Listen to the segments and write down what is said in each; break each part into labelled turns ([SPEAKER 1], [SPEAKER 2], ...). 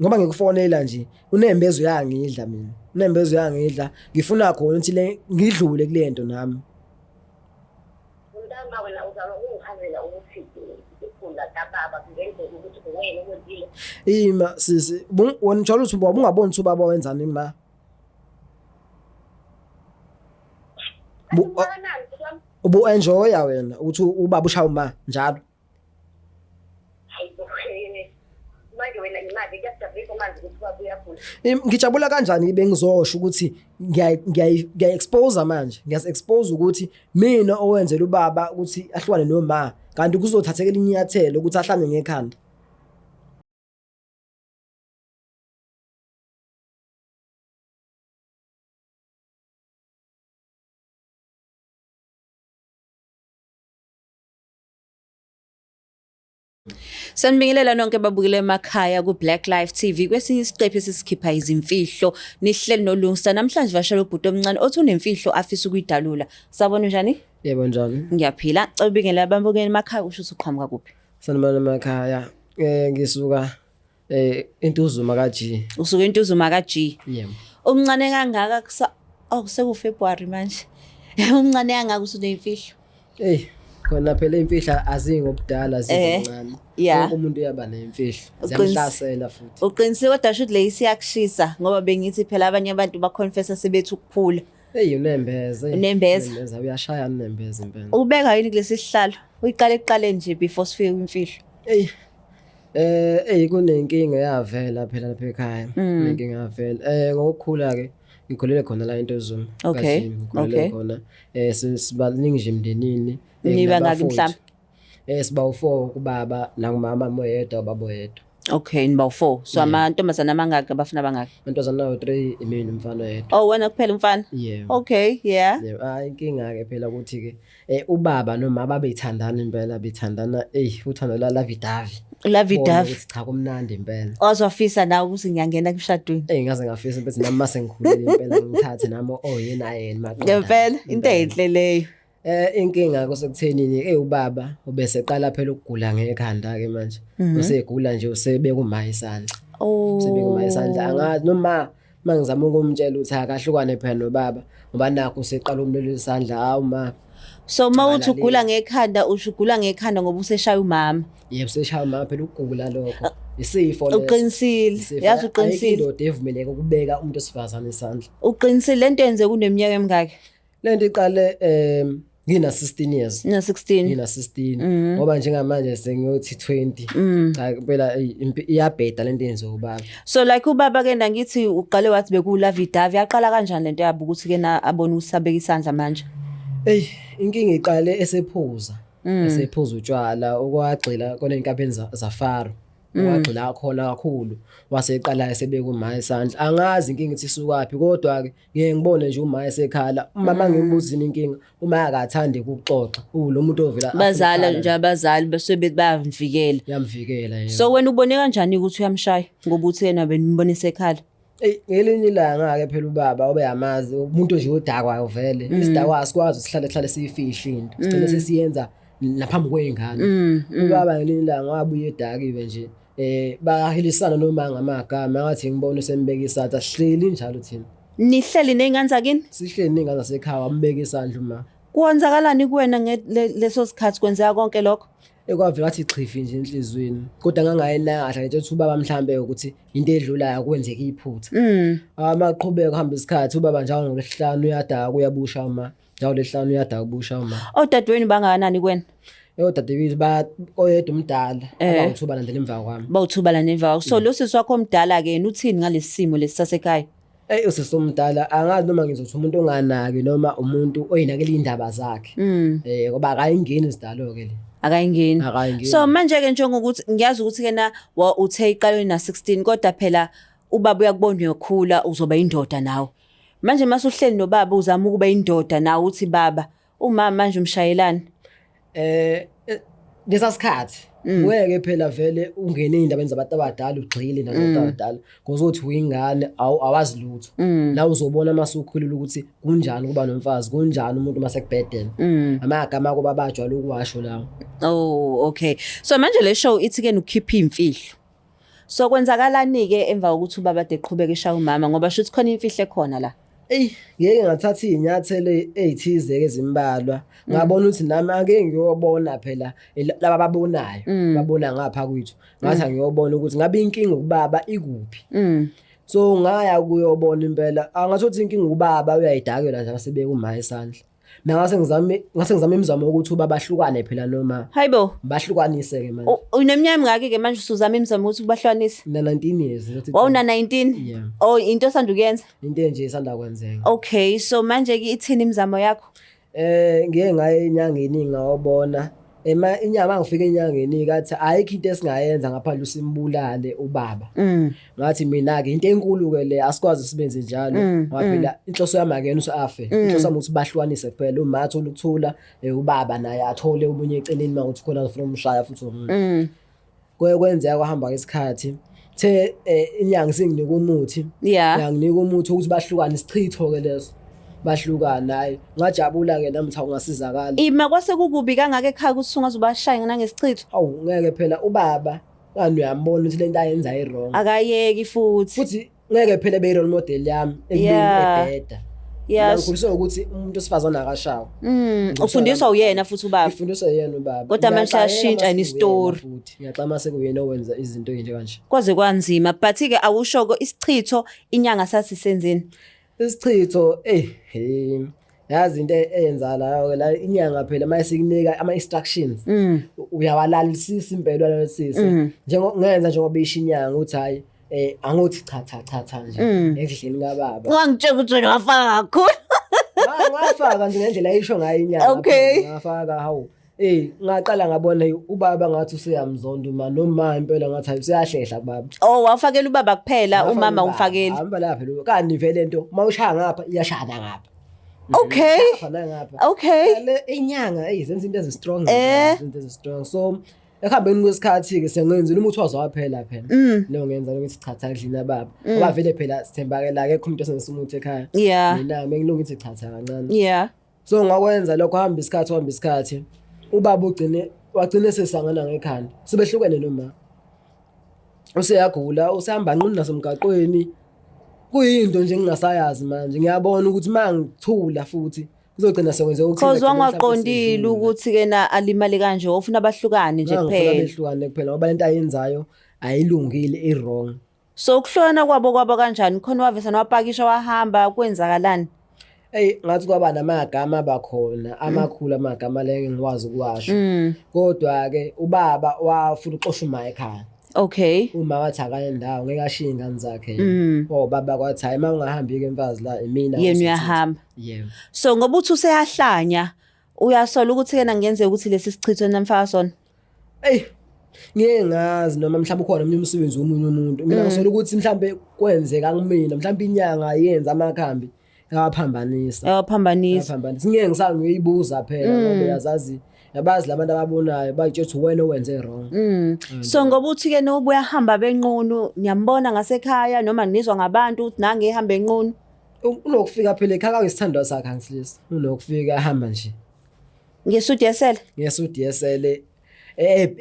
[SPEAKER 1] Ngoba ngikufonela nje unembezo uyangidla mina. Unembezo uyangidla ngifuna khona ukuthi le ngidlule kule nto nami.
[SPEAKER 2] Mntama wena uzama ukungichazela ukuthi ukugula kababa kungenzeka ukuthi uwena okwenzile.
[SPEAKER 1] Ima sisi wena ujwayele ukuthi ubungaboni ukuthi ubaba wenzani ma. Ubu-enjoya wena ukuthi ubaba ushaya uma njalo.
[SPEAKER 2] Manje wena imali kuyakujabulisa manje ukuthi ubaba uyagula.
[SPEAKER 1] Ngijabula kanjani bengizosho ukuthi ngiya-expose manje ngiyas-expose ukuthi mina owenzela ubaba ukuthi ahlukane noma kanti kuzothatheka elinye inyathelo ukuthi ahlanye ngekhanda.
[SPEAKER 3] Sanibingelela nonke babukele emakhaya ku-Black Life TV kwesinye isiqephu esisikhipha izimfihlo nihleli noLungsta namhlanje vashela ubhuti omncane othi unemfihlo afisa ukuyidalula. Sabona njani?
[SPEAKER 1] Yebo njani?
[SPEAKER 3] Ngiyaphila. Cela ubingelele ababukeli emakhaya usho ukuthi uqhamuka kuphi?
[SPEAKER 1] Sanibona emakhaya. Eh ngisuka eh Intuzuma ka G.
[SPEAKER 3] Usuka eNtuzuma ka G.
[SPEAKER 1] Yebo.
[SPEAKER 3] Umncane kangaka kusa oh seku February manje. Umncane kangaka usuneyimfihlo.
[SPEAKER 1] Ey khona phela imfihla azingobudala zizincane.
[SPEAKER 3] Yeah.
[SPEAKER 1] Wonke umuntu uyaba nemfihlo. Ziyamhlasela futhi.
[SPEAKER 3] Uqinisile kodwa shuthi le isiyakushisa ngoba bengithi phela abanye abantu baconfessa sebethu ukukhula.
[SPEAKER 1] Ey unembeza.
[SPEAKER 3] Unembeza.
[SPEAKER 1] Unembeza uyashaya unembeza impela.
[SPEAKER 3] Ubeka yini kulesi sihlalo? Uyiqale ekuqaleni nje before sifike kwimfihlo.
[SPEAKER 1] Ey Eh ey kunenkinga yavela phela lapha ekhaya. Kunenkinga yavela. Eh ngokukhula ke ngikhulele khona la eNtuzuma.
[SPEAKER 3] Okay,
[SPEAKER 1] KwaZulu, Ngikhulele
[SPEAKER 3] okay.
[SPEAKER 1] khona. Eh sibaningi nje emndenini. Eh,
[SPEAKER 3] Niba ngaki
[SPEAKER 1] kunabafowethu.
[SPEAKER 3] mhlawumbe?
[SPEAKER 1] Eh siba u4 kubaba nakumama oyedwa ubaba oyedwa.
[SPEAKER 3] Okay, niba u4. So amantombazana amangaki abafana abangaki?
[SPEAKER 1] Amantombazana awu 3 imina umfana oyedwa.
[SPEAKER 3] Oh wena kuphela umfana?
[SPEAKER 1] Yebo.
[SPEAKER 3] Okay, yeah.
[SPEAKER 1] Yebo, hayi inkinga ke phela ukuthi ke eh ubaba nomama babethandana impela bethandana ey uthando la lovey dovey.
[SPEAKER 3] Lovey
[SPEAKER 1] Bona
[SPEAKER 3] dovey.
[SPEAKER 1] ukuthi cha kumnandi impela.
[SPEAKER 3] Ozwafisa nawe ukuthi ngiyangena emshadweni.
[SPEAKER 1] Eyi ngaze ngafisa ukuthi nami mase ngikhulile impela ngithathe nami oyena yena maqondana.
[SPEAKER 3] Ngempela into enhle leyo.
[SPEAKER 1] Eh inkinga kusekuthenini eh ubaba ubeseqala phela ukugula ngekhanda ke manje. Usegula nje usebeka uma isandla.
[SPEAKER 3] Oh.
[SPEAKER 1] Usebeka uma isandla angazi noma mangizama ukumtshela ukuthi akahlukane phela nobaba ngoba nakho useqala umlilo isandla hawu ma.
[SPEAKER 3] So uma uthi
[SPEAKER 1] Akalaleli.
[SPEAKER 3] ugula ngekhanda usho ugula ngekhanda ngoba useshaya umama.
[SPEAKER 1] Yebo seshaya uma phela ukugula lokho. Isifo leso.
[SPEAKER 3] Uqinisile.
[SPEAKER 1] Isifo.
[SPEAKER 3] Yazi
[SPEAKER 1] Ayikho
[SPEAKER 3] uqinisile.
[SPEAKER 1] indoda evumeleke ukubeka umuntu wesifazane isandla.
[SPEAKER 3] Uqinisile lento yenze kuneminyaka emingaki?
[SPEAKER 1] Lento iqale ngina 16 years.
[SPEAKER 3] Ngina 16.
[SPEAKER 1] Ngina 16 ngoba njengamanje sengiyothi 20. Cha phela eyi, iyabheda lento yenziwa ubaba.
[SPEAKER 3] So like ubaba ke ngithi uqale wathi bekulovey dovey yaqala kanjani lento yabo ukuthi ke na abone usabeka isandla manje?
[SPEAKER 1] Ey inkinga iqale esephuza. Esephuza utshwala okwagxila kona inkampeni zaFaro. Wagxila khona kakhulu waseqala esebeka uma isandla. Angazi inkinga ithi isukaphi kodwa ke ngiye ngibone nje uma esekhala. Uma mangimbuza inkinga uma akathandi ukuxoxa ulo muntu ovela afune
[SPEAKER 3] Bazala
[SPEAKER 1] ukukhala
[SPEAKER 3] nje abazali bese bayamvikela.
[SPEAKER 1] Uyamvikela yebo.
[SPEAKER 3] So wena ubone kanjani ukuthi uyamshaya ngoba uthi yena benimbona esekhala?
[SPEAKER 1] Eyi ngelinye ilanga ke phela ubaba obeyamazi umuntu nje odakwayo vele isidakwa asikwazi sihlale sihlale siyifihle into sigcine sesiyenza naphambi kwey'ngane. Ubaba ngelinye ilanga wabuye edakiwe nje eh bahilisana noma ngamagama ngathi ngibona usembeka isandla sihleli njalo thina.
[SPEAKER 3] Nihleli ney'ngane zakini?
[SPEAKER 1] Sihleli ney'ngane zasekhaya wambeka isandla uma.
[SPEAKER 3] Kwenzakalani kuwena leso sikhathi kwenzeka konke lokho?
[SPEAKER 1] Ekwavele wathi xhifi nje enhliziyweni kodwa ngangayinaka kahle nje ukuthi ubaba mhlambe ukuthi into edlulayo kwenzeka iphutha. Amaqhubeka kuhamba isikhathi ubaba njalo ngolwesihlanu uyadaka uyabusha uma njalo lesihlanu uyadaka ubusha uma.
[SPEAKER 3] Odadewenu bangakanani kuwena?
[SPEAKER 1] Odadewethu ba oyedwa umdala abawu2 balandela emva kwami.
[SPEAKER 3] Bawu2 balandela emva kwakho. So lo sisi wakho omdala ke yena uthini ngalesi simo lesi sasekhaya?
[SPEAKER 1] Eyi usisi omdala angazi noma ngizothi umuntu onganaki noma umuntu oyinakela iy'ndaba zakhe. Eh ngoba akayingeni isidalo ke le.
[SPEAKER 3] Akayingeni.
[SPEAKER 1] Akayingeni.
[SPEAKER 3] So manje ke njengokuthi ngiyazi ukuthi ke na uthe iqalwe na 16 kodwa phela ubaba uyakubona uyokhula uzoba indoda nawe. Manje masuhleli nobaba uzama ukuba indoda nawe uthi baba umama manje umshayelani?
[SPEAKER 1] Lesa sikhathi weke phela vele ungene ey'ndabeni zabantu abadala ugxile ey'ndabeni zabantu abadala ngoba uzothi uyingane awazi lutho. La uzobona mase ukhulile ukuthi kunjani ukuba nomfazi, kunjani umuntu mase kubhedela. Amagama akho babajwayele ukuwasho lawo.
[SPEAKER 3] Oh okay. So manje le show ithi ke ukhipha imfihlo. So kwenzakalani-ke emva kokuthi ubaba ade eqhubeka eshaya umama ngoba shuthi khona imfihlo ekhona la.
[SPEAKER 1] Eyi, ngeke ngathatha iy'nyathelo ey'thize-ke ezimbalwa. Ngabona ukuthi nami ake ngiyobona phela laba ababonayo, babona ngapha kwethu. Ngathi angiyobona ukuthi ngabe inkinga ukubaba ikuphi. So ngaya kuyobona impela, angathola ukuthi inkinga ubaba uyayidakela nje asebeka uma isandla. Mina ngase ngizame ngase ngizame imizamo yokuthi uba bahlukane phela noma
[SPEAKER 3] Hayibo.
[SPEAKER 1] bahlukanise ke manje.
[SPEAKER 3] Uneminyaka emingaki ke manje usuzama imizamo ukuthi ubahlukanise?
[SPEAKER 1] Mina 19 years. Ngathi
[SPEAKER 3] Wawuna 19?
[SPEAKER 1] Yeah.
[SPEAKER 3] Oh into osanda ukuyenza?
[SPEAKER 1] Into enje isanda kwenzeka.
[SPEAKER 3] Okay, so manje ke ithini imizamo yakho?
[SPEAKER 1] Ngiye ngaye enyangeni ngawobona. Ema inyama ngifika enyangeni kathi ayikho into esingayenza ngaphandle usimbulale ubaba. Ngathi mina ke into enkulu ke le asikwazi sibenze njalo ngoba phela inhloso yami akuyena ukuthi afe. Inhloso yami ukuthi bahlukanise kuphela uma athola ukuthula ubaba naye athole omunye eceleni uma ukuthi khona azofuna umshaya futhi omunye. Kuye kwenzeka kwahamba isikhathi the inyanga singinika umuthi. Yanginika umuthi ukuthi bahlukane isichitho ke leso. Bahlukana hayi ngajabula ke nami ukuthi ungasizakala.
[SPEAKER 3] Ima kwase kukubi kangaka ekhaya ukuthi ungaze ubashaye nangesichitho.
[SPEAKER 1] Awu ngeke phela ubaba kanti uyambona ukuthi lento ayenza i-wrong.
[SPEAKER 3] Akayeki futhi.
[SPEAKER 1] Futhi ngeke phela be role model yami ekubeni ebheda.
[SPEAKER 3] Yes.
[SPEAKER 1] Ngikhuliswe ukuthi umuntu osifazane akashawa.
[SPEAKER 3] Ufundiswa uyena futhi ubaba.
[SPEAKER 1] Ngifundiswa yena ubaba.
[SPEAKER 3] Kodwa manje uyashintsha ni story.
[SPEAKER 1] Futhi ngiyaxama sekuyena owenza izinto ezinje kanje.
[SPEAKER 3] Kwaze kwanzima but ke awusho ko isichitho inyanga sasisenzeni.
[SPEAKER 1] Isichitho eh yazi into eyenzakalayo ke la inyanga phela mayisikunika ama instructions uyawalalisisa impela uwalalisise njengo ngenza njengoba isho inyanga ukuthi hayi angothi cha cha cha cha nje endlini kababa.
[SPEAKER 3] Wangitshela ukuthi wena wafaka kakhulu.
[SPEAKER 1] Ngafaka nje ngendlela ayisho ngayo inyanga. Ngafaka hawu. Ngaqala ngabona ubaba ngathi useyamzonda uma noma impela ngathi hayi useyahlehla kubaba.
[SPEAKER 3] Oh wafakela ubaba kuphela umama umfakeli.
[SPEAKER 1] Hamba la phela kanti vele lento uma ushaya ngapha iyashaya ngapha.
[SPEAKER 3] Okay.
[SPEAKER 1] Ngapha nangapha.
[SPEAKER 3] Okay.
[SPEAKER 1] Le inyanga zenza into ezi-strong izinto ezi-strong. So ekuhambeni kwesikhathi ke sengenzile umuthi wazo waphela phela. Lo ngenza ukuthi chatha endlini baba. Ngoba vele phela sithembakela akekho umuntu osebenzisa umuthi ekhaya. Mina bengilunga ukuthi chatha kancane. So ngakwenza lokho hamba isikhathi ubaba ugcine wagcine sesangana ngekhanda sebehlukene noma useyagula usehamba nqunu nasemgaqweni kuyinto nje engingasayazi manje ngiyabona ukuthi mangithula futhi kuzogcina sekwenze ukuthi
[SPEAKER 3] Cause wangaqondile ukuthi ke na alimale kanje ufuna abahlukane nje kuphela.
[SPEAKER 1] Behlukane kuphela ngoba lento ayenzayo ayilungile i wrong.
[SPEAKER 3] So ukuhlukana kwabo kwabo kanjani khona wavesa wapakisha wahamba kwenzakalani?
[SPEAKER 1] Ey ngathi kwaba namagama abakhona amakhulu amagama le ngikwazi ukuwasho. Kodwa ke ubaba wafuna uxosha uma ekhaya.
[SPEAKER 3] Okay.
[SPEAKER 1] Uma wathi akaye ndawo ngeke ashiye ingane zakhe. Oh baba kwathi hayi uma ungahambi ke mfazi la imina.
[SPEAKER 3] Yena uyahamba.
[SPEAKER 1] Yebo.
[SPEAKER 3] So ngoba uthi useyahlanya uyasola ukuthi yena ngenzeka ukuthi lesi sichitho namfaka sona.
[SPEAKER 1] Ey ngeke ngazi noma mhlawumbe ukhona omunye umsebenzi womunye umuntu. Mina ngisola ukuthi mhlawumbe kwenzeka kumina mhlawumbe inyanga yenza amakhambi yawaphambanisa.
[SPEAKER 3] Yawaphambanisa.
[SPEAKER 1] Yawaphambanisa. Ngeke ngisangiyibuza phela ngoba uyazazi yabazi labantu ababonayo bayitshela ukuthi wena owenze wrong.
[SPEAKER 3] So ngoba uthi ke noba uyahamba benqunu niyambona ngasekhaya noma nizwa ngabantu ukuthi nange ehamba enqunu.
[SPEAKER 1] Unokufika phela ekhaya kuyisithandwa sakhe angisilisa. Unokufika ahamba nje.
[SPEAKER 3] Ngesudi yesele.
[SPEAKER 1] Ngesudi yesele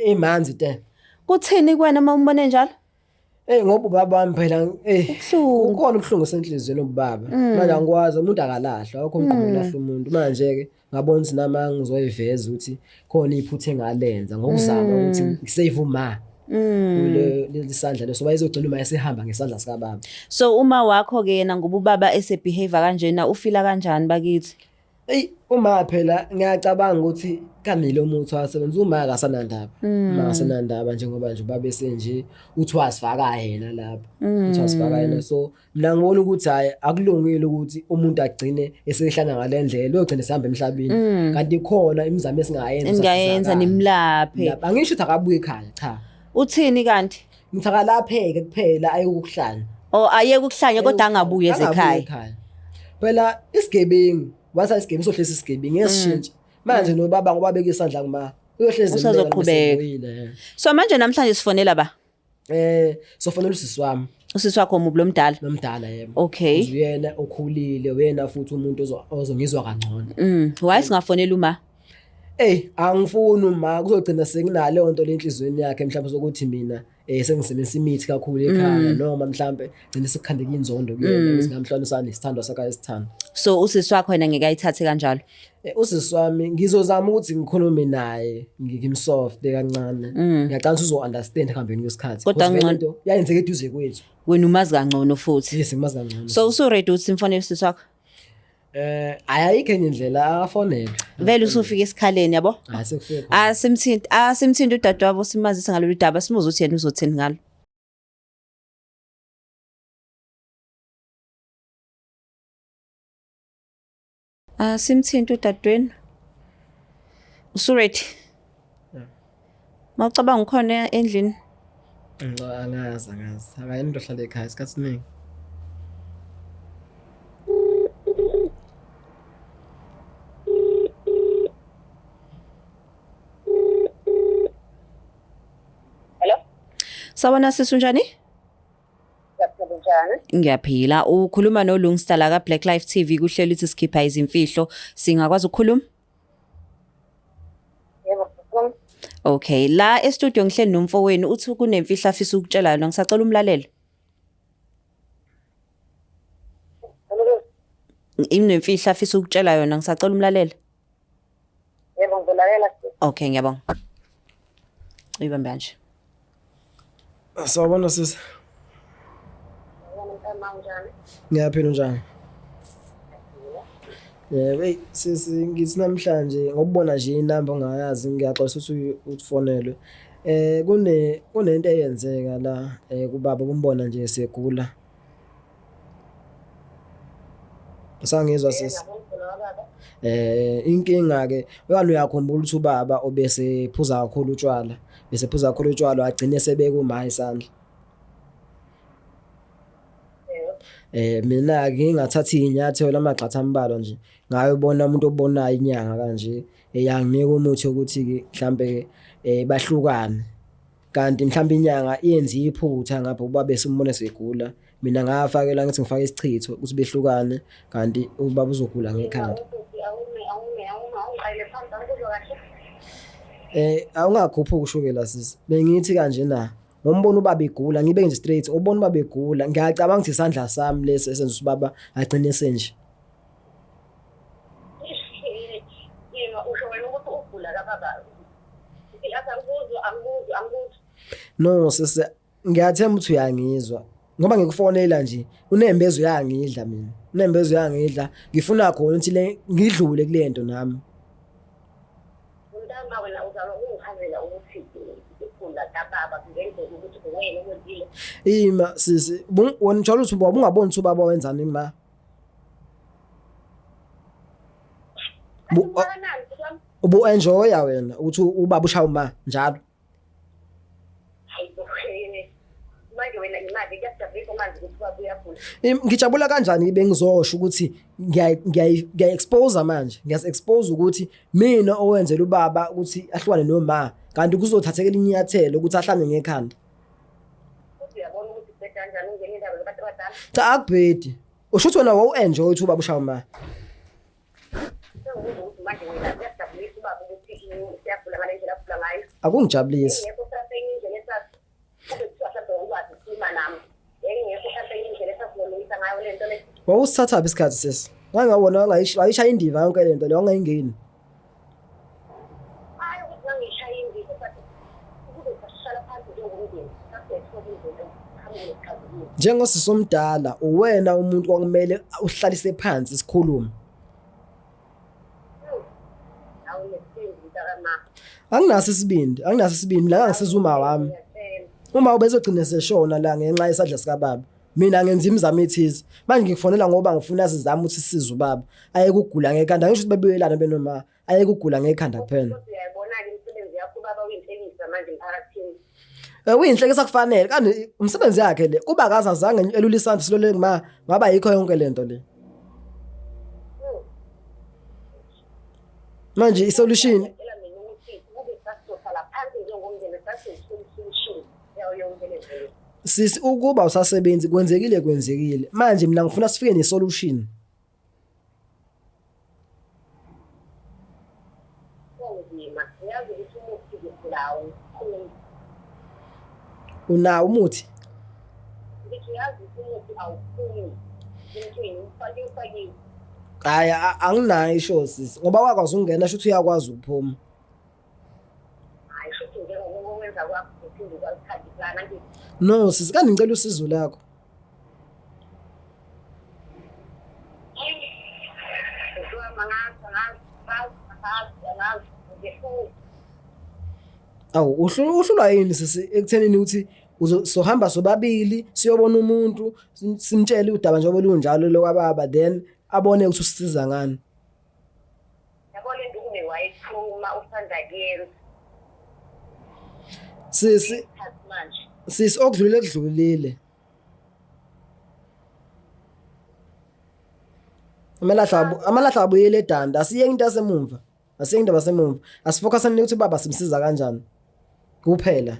[SPEAKER 1] imanzi te.
[SPEAKER 3] Kuthini kuwena uma umbone njalo?
[SPEAKER 1] Ngoba ubaba wami phela ukhona ubuhlungu senhlizweni ubaba. Manje angikwazi umuntu akalahlwa, akukho umqondo ulahla umuntu. Manje ke ngabona ukuthi nami ngizoyiveza ukuthi khona iphutha engalenza ngokuzama ukuthi ngisave uma. Kule sandla leso bayizogcina uma esehamba ngesandla sika baba.
[SPEAKER 3] So uma wakho ke yena ngoba ubaba esebehave kanjena ufila kanjani bakithi?
[SPEAKER 1] Ey uma phela ngiyacabanga ukuthi kamile umuthi wasebenza uma akasanandaba. Uma akasanandaba njengoba nje ubaba esenje uthi wasifaka yena lapha. Uthi wasifaka yena so mina ngibona ukuthi hayi akulungile ukuthi umuntu agcine esehlana ngalendlela uyogcina sihamba emhlabeni. Kanti khona imizamo esingayenza
[SPEAKER 3] Engayenza nimlaphe.
[SPEAKER 1] Angisho ukuthi akabuye ekhaya cha.
[SPEAKER 3] Uthini kanti?
[SPEAKER 1] Ngithi akalapheke kuphela ayekuhlanya.
[SPEAKER 3] Oh ayeke ukuhlanya kodwa angabuye ezekhaya.
[SPEAKER 1] Phela isigebengu wasa isigebengu sohlezi isigebengu ngesishintshe. Manje nobaba ngoba beka isandla kuma uyohlezi
[SPEAKER 3] usazoqhubeka. So manje namhlanje sifonela ba?
[SPEAKER 1] Sofonela usisi wami.
[SPEAKER 3] Usisi wakho umubi lomdala?
[SPEAKER 1] Lomdala yebo.
[SPEAKER 3] Okay.
[SPEAKER 1] Uyena okhulile, uyena futhi umuntu ozongizwa kangcono.
[SPEAKER 3] Why singafonela uma?
[SPEAKER 1] Angifuni uma kuzogcina sekunaleyo nto lenhlizweni yakhe mhlawumbe sokuthi mina Sengisebenzisa imithi kakhulu ekhaya noma mhlambe gcine sekukhandeka inzondo kuyena ukuthi ngamhlukanisa nesithandwa sakhe esithanda.
[SPEAKER 3] So usisi wakho yena ngeke ayithathe kanjalo.
[SPEAKER 1] Usisi wami ngizozama ukuthi ngikhulume naye ngimsoft kancane. Ngiyacabanga ukuthi uzo understand ekuhambeni kwesikhathi.
[SPEAKER 3] Kodwa
[SPEAKER 1] Because vele
[SPEAKER 3] ngcono-
[SPEAKER 1] into yayenzeka eduze kwethu.
[SPEAKER 3] Wena umazi kangcono futhi.
[SPEAKER 1] Yes, ngimazi kangcono.
[SPEAKER 3] So usu ready ukuthi simfonele usisi wakho?
[SPEAKER 1] Ayikho enye indlela afonelwe.
[SPEAKER 3] Vele usufika esikhaleni yabo?
[SPEAKER 1] Hayi sekufike khona.
[SPEAKER 3] Asimthinti, asimthinti udadewabo simazise ngalolu daba simuzwe ukuthi yena uzothini ngalo. Asimthinti udadewenu. Usu ready?
[SPEAKER 1] Yeah.
[SPEAKER 3] Mawucabanga ukhona endlini?
[SPEAKER 1] Angazi angazi. Akayena into ohlala ekhaya isikhathi esiningi.
[SPEAKER 2] Hello?
[SPEAKER 3] Sawubona sisi unjani?
[SPEAKER 2] Ngiyaphila njani?
[SPEAKER 3] Ngiyaphila. Ukhuluma noLungsta la ka Black Life TV kuhlelo ithi sikhipha izimfihlo. Singakwazi ukukhuluma?
[SPEAKER 2] Yebo, ngikhuluma.
[SPEAKER 3] Okay, la e studio ngihleli nomfowenu uthi kunemfihlo afisa ukutshela yona ngisacela umlalele.
[SPEAKER 2] Hello?
[SPEAKER 3] Inemfihlo afisa ukutshela yona ngisacela umlalele.
[SPEAKER 2] Yebo, ngizolalela sisi.
[SPEAKER 3] Okay, ngiyabonga. Uyibambe kanje.
[SPEAKER 1] Sawubona sisi.
[SPEAKER 2] Yebo, mntama unjani?
[SPEAKER 1] Ngiyaphila unjani? Yebo, hey sisi ngithi namhlanje ngokubona nje inamba ongayazi ngiyaxolisa ukuthi ufonelwe. Kunento eyenzeka la kubaba kumbona nje segula. Usangizwa sisi?
[SPEAKER 2] Ngiyakuzwa baba.
[SPEAKER 1] Inkinga ke uyani uyakhumbula ukuthi ubaba obesephuza kakhulu utshwala, bese phuza kakhulu utshwala agcine sebeka uma isandla.
[SPEAKER 2] Yebo.
[SPEAKER 1] Mina ke ngingathatha inyathelo amagxatha ambalwa nje ngayobona umuntu obonayo inyanga kanje eyanginika umuthi ukuthi ke mhlambe bahlukane. Kanti mhlambe inyanga iyenze iphutha ngapha ubaba bese umbona segula. Mina ngafakela ngithi ngifake isichitho ukuthi behlukane kanti ubaba uzogula ngekhanda.
[SPEAKER 2] Awukuthi awume awume awume awungiqale phansi angikuzwa kahle.
[SPEAKER 1] Awungakhuphuki ushukela sisi. Bengithi kanje na ngombona ubaba egula ngibe nje straight ubona ubaba egula ngiyacabanga ukuthi isandla sami lesi esenza ukuthi ubaba agcine senje.
[SPEAKER 2] Yima usho wena ukuthi ugula kababa. Ngithi angikuzwa angikuzwa angikuzwa.
[SPEAKER 1] No sisi ngiyathemba ukuthi uyangizwa ngoba ngikufonela nje unembezo uyangidla mina. Unembezo uyangidla ngifuna khona ukuthi le ngidlule kule nto nami.
[SPEAKER 2] Mntama wena uzama ukungichazela ukuthi ugula kababa kungenzeka ukuthi uwena okwenzile.
[SPEAKER 1] Ima sisi wena njalo uthi ubungaboni ukuthi ubaba wenzani ma?
[SPEAKER 2] Ubonani mntwana?
[SPEAKER 1] Ubu enjoya wena ukuthi ubaba ushaya uma njalo.
[SPEAKER 2] Hayibo. Manje wena imali kuyajabulisa manje ukuthi ubaba uyagula.
[SPEAKER 1] Ngijabula kanjani bengizosho ukuthi ngiya ngiya expose manje ngiyas expose ukuthi mina owenzela ubaba ukuthi ahlukane noma kanti kuzothathekela inyathelo ukuthi ahlanye ngekhanda.
[SPEAKER 2] Futhi uyabona ukuthi kubheda kanjani ungena indaba zabantu abadala.
[SPEAKER 1] Cha akubhedi. Usho ukuthi wena wawu enjoy ukuthi ubaba ushaya uma.
[SPEAKER 2] Sengibuza ukuthi manje wena kuyajabulisa ubaba ukuthi useyagula ngale ndlela agula ngayo.
[SPEAKER 1] Akungijabulisi.
[SPEAKER 2] Engekho mhlawumbe enye indlela esathi kube kuthiwa mhlawumbe ukwazi ukukhuluma nami. Engekho mhlawumbe enye indlela esazilungisa ngayo le nto le.
[SPEAKER 1] Wawusithathaphi isikhathi sisi? Ngangabona wayishaya indiva yonke lento le wangayingeni.
[SPEAKER 2] Hayi ukuthi ngangishaya indiva but ukube sasihlala phansi njengomndeni sasiyayithola indlela yokuqhamuka nesixazululo.
[SPEAKER 1] Njengosisi omdala uwena umuntu kwakumele uhlalise phansi sikhulume.
[SPEAKER 2] Awunesibindi mntakama.
[SPEAKER 1] Anginaso isibindi, anginaso isibindi la ngisiza uma wami.
[SPEAKER 2] Ngiyacela.
[SPEAKER 1] Uma ubezogcina seshona la ngenxa yesandla sikababa. Mina ngenza imizamo ethize. Manje ngikufonela ngoba ngifuna sizame ukuthi sisize ubaba. Ayeke ukugula ngekhanda. Ngisho ukuthi bebuyelana benoma ayeke ukugula ngekhanda kuphela.
[SPEAKER 2] Kodwa uyayibona-ke imisebenzi yakho ubaba uyinhlekisa manje emphakathini.
[SPEAKER 1] Uyinhlekisa kufanele kanti umsebenzi yakhe le kuba akaze azange elula isandla silole ma ngaba yikho yonke lento le. Manje isolution
[SPEAKER 2] Ngiyacela mina ukuthi kube sasizohlala phansi njengomndeni sasiyithola isolution yayo yonke le nto le.
[SPEAKER 1] Sisi ukuba usasebenzi kwenzekile kwenzekile. Manje mina ngifuna sifike nesolution.
[SPEAKER 2] Kunzima. Ngiyazi ukuthi umuthi ngigulawo mkhulu.
[SPEAKER 1] Unawo umuthi?
[SPEAKER 2] Ngithi yazi umuthi awuphumi emntwini ufake ufakiwe.
[SPEAKER 1] Hayi anginayo isho sisi ngoba wakwazi ukungena shuthi uyakwazi ukuphuma.
[SPEAKER 2] Hayi shuthi njengokwenza kwakho uphinde ukwazikhanda iplana angithi.
[SPEAKER 1] No sisi kanti ngicela usizo lakho. Awu uhlulwa yini sisi ekuthenini ukuthi sohamba sobabili siyobona umuntu simtshele udaba njengoba lunjalo lokwababa then abone ukuthi usisiza ngani.
[SPEAKER 2] Yabo le nto kube wayiphuma usanda kuyenza.
[SPEAKER 1] Sisi sisi okudlulile kudlulile. Amalahla amalahla abuyele edanda asiyeke into yasemumva. Asiyeke into yasemumva. Asifocuseni ukuthi baba simsiza kanjani. Kuphela.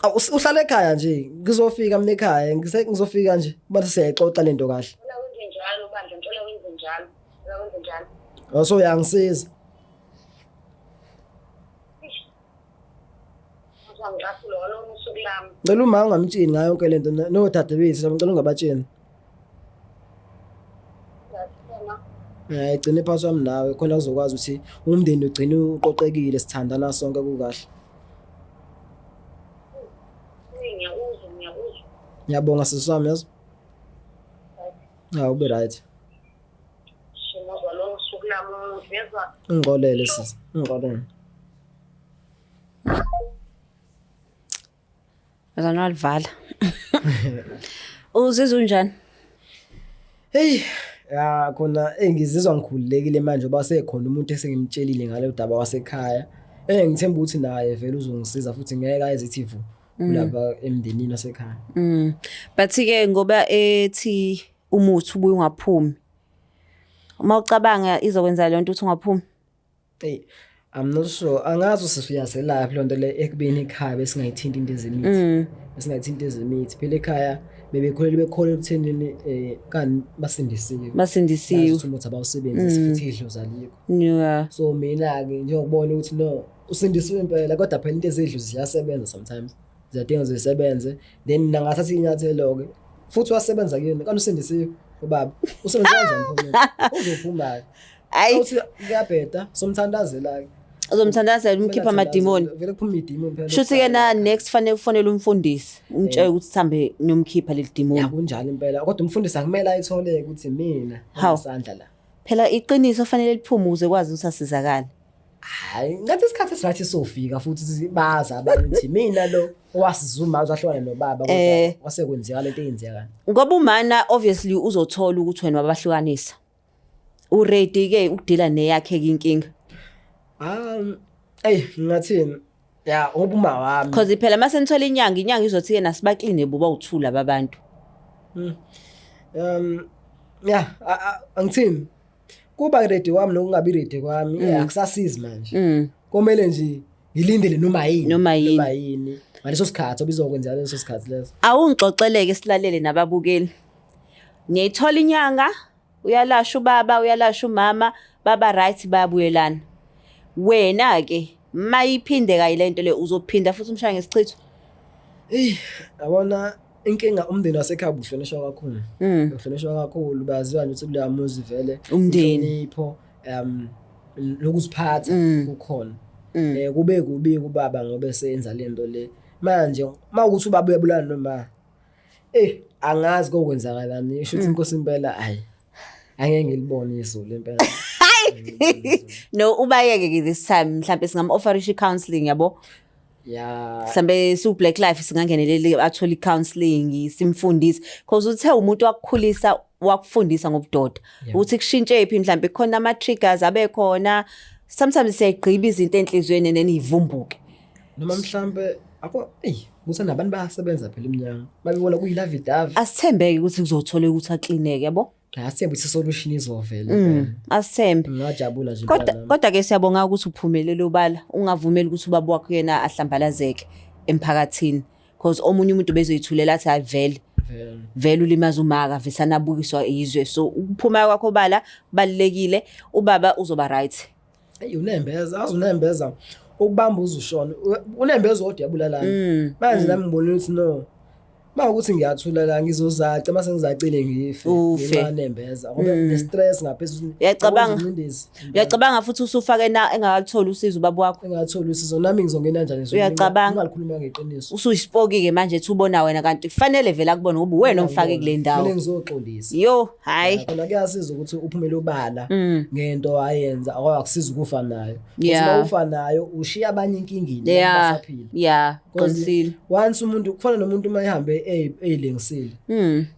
[SPEAKER 1] Awu uhlala ekhaya nje ngizofika mina ekhaya ngizofika nje bathi siyayixoxa lento kahle. So uyangisiza. Ngicela uma ungamtshini ngayo yonke lento nodadewethu ngicela ungabatsheni. Hayi gcina iphathi wami nawe khona uzokwazi ukuthi umndeni ugcine uqoqekile sithandana sonke kukahle. Ngiyabonga sisi wami yazi. Hawu ube right. Ungixolele sisi, ungixolele.
[SPEAKER 3] Azana walivala. Uzizwa unjani?
[SPEAKER 1] Hey, ya khona engizizwa ngikhululekile manje ngoba sekhona umuntu esengimtshelile ngalo daba wasekhaya. Eh ngithemba ukuthi naye vele uzongisiza futhi ngeke ayezithi vu kulapha emndenini wasekhaya.
[SPEAKER 3] But ke ngoba ethi umuthi ubuye ungaphumi. Uma ucabanga izokwenza le nto ukuthi ungaphumi.
[SPEAKER 1] Hey, I'm not sure. Angazi usisi uyazelaphi lonto le ekubeni ekhaya besingayithinti into ezemithi. Besingayithinti ezemithi. Phela ekhaya bebekhulele bekholelwa ekuthenini eh kani basindisiwe.
[SPEAKER 3] Basindisiwe.
[SPEAKER 1] Bazi ukuthi umuthi abawusebenzisi futhi idlozi alikho.
[SPEAKER 3] Yeah.
[SPEAKER 1] So mina-ke njengokubona ukuthi no usindisiwe impela kodwa phela into ezidlozi ziyasebenza sometimes. Ziyadinga zisebenze. Then mina ngathatha inyathelo-ke futhi wasebenza kuyena kanti usindisiwe ubaba. Usebenza kanjani pho umuntu? Uzophuma-ke.
[SPEAKER 3] Hayi
[SPEAKER 1] Uthi kuyabheda somthandazela-ke.
[SPEAKER 3] uzomthandazela umkhipha amadimoni.
[SPEAKER 1] Vele kuphume idimoni phela.
[SPEAKER 3] Shuthi ke na next fanele ufonele umfundisi umtshele ukuthi sihambe niyomkhipha leli
[SPEAKER 1] Ya
[SPEAKER 3] dimoni.
[SPEAKER 1] kunjalo impela kodwa umfundisi akumele ayithole ukuthi mina
[SPEAKER 3] Hawu.
[SPEAKER 1] ngisandla la.
[SPEAKER 3] Phela iqiniso fanele liphume ukuze kwazi ukuthi asizakale.
[SPEAKER 1] Hayi ngathi isikhathi esirathi sofika futhi bazi abantu ukuthi mina lo owasizuma uzahlukana nobaba kodwa kwase kwenzeka lento eyenzeka.
[SPEAKER 3] Ngoba umana obviously uzothola ukuthi wena wabahlukanisa. Uready ke ukudila neyakhe ke inkinga.
[SPEAKER 1] Ey ngingathini? Ya ngoba uma wami.
[SPEAKER 3] Cause phela mase nithola inyanga inyanga izothi yena sibakline buba uthula babantu.
[SPEAKER 1] Ya angithini? Kuba ready kwami nokungabi ready kwami akusasizi manje. Komele nje ngilindele noma yini.
[SPEAKER 3] Noma yini.
[SPEAKER 1] Noma yini. Ngaleso sikhathi obizokwenzeka leso sikhathi leso.
[SPEAKER 3] Awungixoxeleke silalele nababukeli. Niyayithola inyanga, uyalasha ubaba, uyalasha umama, baba right bayabuyelana. Wena ke mayiphinde kayi lento le uzophinda futhi umshaya ngesichitho.
[SPEAKER 1] Ey, yabona inkinga umndeni wasekhaya uhlonishwa kakhulu. Uhlonishwa kakhulu baziwa nje ukuthi kuleya muzi vele
[SPEAKER 3] Umndeni.
[SPEAKER 1] inhlonipho lokuziphatha kukhona. Kube kubi kubaba ngoba esenza lento le. Manje mawukuthi ubaba uyabulala noma angazi kokwenzakalani isho ukuthi inkosi impela hayi angeke ngilibone izulu impela.
[SPEAKER 3] No ubayeke ke this time mhlambe singam-offerisha i-counselling yabo.
[SPEAKER 1] Ya
[SPEAKER 3] Mhlambe su Black Life singangeneleli athole i-counselling simfundise because uthe umuntu wakukhulisa wakufundisa ngobudoda ukuthi kushintshe phi mhlambe khona ama triggers abe khona sometimes siyayigqiba izinto enhlizweni and then ivumbuke.
[SPEAKER 1] Noma mhlambe akho kuthi nabantu bayasebenza phela iminyango babibona kuyilavidavi.
[SPEAKER 3] Asithembeke ukuthi kuzothola ukuthi aklineke yabo.
[SPEAKER 1] Asithembe ukuthi solution izovela.
[SPEAKER 3] Asithembe.
[SPEAKER 1] Ngingajabula nje
[SPEAKER 3] Kodwa
[SPEAKER 1] impela.
[SPEAKER 3] kodwa ke siyabonga ukuthi uphumelele ubala ungavumeli ukuthi ubaba wakho yena ahlambalazeke emphakathini because omunye umuntu bezoyithulela athi hayi vele
[SPEAKER 1] Vele.
[SPEAKER 3] vele ulimaza umaka vesana abukiswa izwe so ukuphuma kwakho bala kubalekile ubaba uzoba right.
[SPEAKER 1] Hey unembeza, azi unembeza. Ukubamba uzushona unembeza odwa yabulalana. Manje nami ngibona ukuthi no. Mawukuthi ngiyathula la ngizozaca mase ngizacile ngife
[SPEAKER 3] Ufe.
[SPEAKER 1] ngenxa kanembeza ngoba ne-stress ngaphezulu.
[SPEAKER 3] Uyacabanga?
[SPEAKER 1] Ingcindezi.
[SPEAKER 3] Uyacabanga futhi usufake na engakalitholi usizo ubaba wakho.
[SPEAKER 1] Engatholi usizo nami ngizongena kanjani ezulwini?
[SPEAKER 3] Uyacabanga?
[SPEAKER 1] Ngingalikhuluma ngeqiniso.
[SPEAKER 3] Usuyisipoki-ke manje ethi ubona wena kanti kufanele vele akubone ngoba uwena omfake kule ndawo.
[SPEAKER 1] Kumele ngizoxolisa.
[SPEAKER 3] Yo, hhayi.
[SPEAKER 1] Khona kuyasiza ukuthi uphumele obala ngento ayenza akwakusiza ukufa nayo.
[SPEAKER 3] Yeah.
[SPEAKER 1] Uma ufa nayo ushiya abanye enkingeni
[SPEAKER 3] Yeah.
[SPEAKER 1] basaphila.
[SPEAKER 3] Yeah,
[SPEAKER 1] Because
[SPEAKER 3] qinisile.
[SPEAKER 1] Once umuntu kufana nomuntu uma ehambe eyilengisile.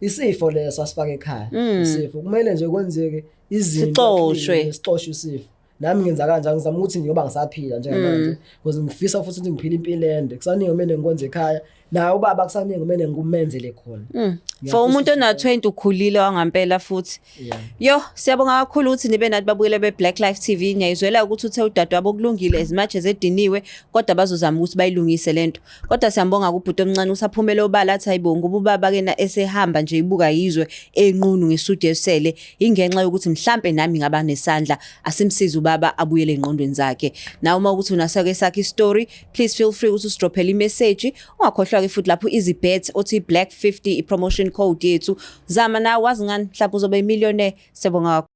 [SPEAKER 1] Isifo leso asifake ekhaya. Isifo kumele nje kwenzeke izinto
[SPEAKER 3] Sixoshwe.
[SPEAKER 1] sixoshwe isifo. Nami ngenza kanjani ngizama ukuthi njengoba ngisaphila njengamanje because ngifisa futhi ukuthi ngiphile impilo ende. Kusaningi kumele ngikwenze ekhaya. Naye ubaba kusaningi kumele ngikumenzele khona.
[SPEAKER 3] For umuntu ona-20 ukhulile wangampela futhi.
[SPEAKER 1] Yeah.
[SPEAKER 3] Yo, siyabonga kakhulu ukuthi nibe nathi babukele be-Black Life TV. Ngiyayizwela ukuthi uthe udadewabo kulungile as much as ediniwe, kodwa bazozama ukuthi bayilungise lento. Kodwa siyambonga kubhuti omncane usaphumele obala athi hayibo ngoba ubaba kena esehamba nje ibuka yizwe enqunu ngesudi esele ingenxa yokuthi mhlampe nami ngaba nesandla asimsize ubaba abuyele engqondweni zakhe. Nawe uma ukuthi unasake sakhe istory, please feel free ukuthi usidrophele imessage. Ungakhohlwa ke futhi lapho easy bet othi black 50 i-promotion code yethu. Zama nawe wazi ngani mhlawumbe uzoba imillionaire. Siyabonga kakhulu.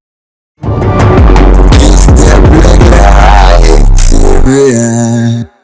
[SPEAKER 4] It's the Black Life TV.